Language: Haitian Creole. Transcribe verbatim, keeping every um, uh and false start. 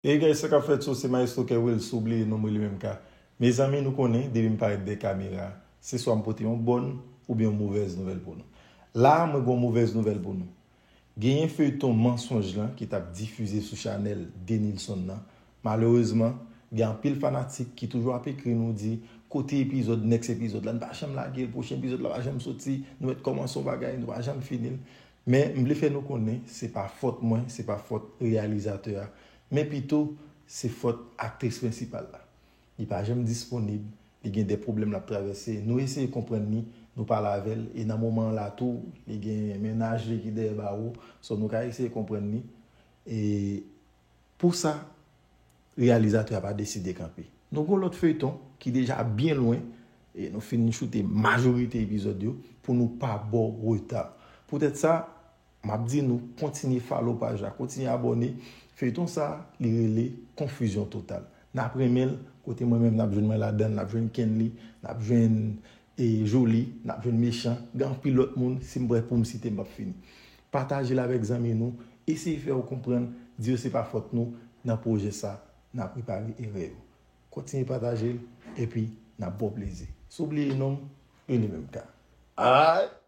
Hey guys, sa k ap fèt? So, se Maestro Kerwil, si w bliye non m, li menm ka. Mezanmi, nou konnen, depi m parèt dèyè kamera, se swa m pote yon bòn oubyen yon movèz nouvèl pou nou. La, mwen gen yon movèz nouvèl pou nou. Genyen feyton Mansonj lan ki t ap difize sou chanèl Denilson nan. Malerezman, gen anpil fanatik ki toujou ap ekri nou di, kote epizòd, next epizòd la, n pa janm lage l, pwochen epizòd la pa janm soti, nou mèt kòmanse yon bagay, nou pa janm fini l. Men, m vle fè nou konnen, se pa fòt mwen, se pa fòt reyalizatè a, men pito, se fòt aktris prensipal la. Li pa janm disponib, li gen de pwoblèm l ap travèse. Nou eseye konprann li, nou pale avè l, e nan moman an la tou, li gen mennaj li ki dèyè bawo, so nou ka eseye konprann li. E pou sa, reyalizatè a pa deside kanpe. Nou gen lòt feyton ki deja byen lwen, e nou fin choute majorite epizòd yo, pou nou pa ba w reta. Poutèt sa, m ap di nou kontinye follow paj la, kontinye abòne. Feyton sa, li rele Konfizyon Total. N ap renmen l, kote mwen menm n ap jwenn mwen ladan l, n ap jwenn Kenly, n ap jwenn e Joly, n ap jwenn Mechan, gen anpil lòt moun, si m prè pou m site, m p ap fini. Pataje l avèk zanmi nou, eseye fè yo konprann, di yo se pa fòt nou nan pwojè sa, n ap repare erè yo. Kontinye pataje l, epi n ap ba w plezi. Si w bliye non m, e li menm ka. Alright!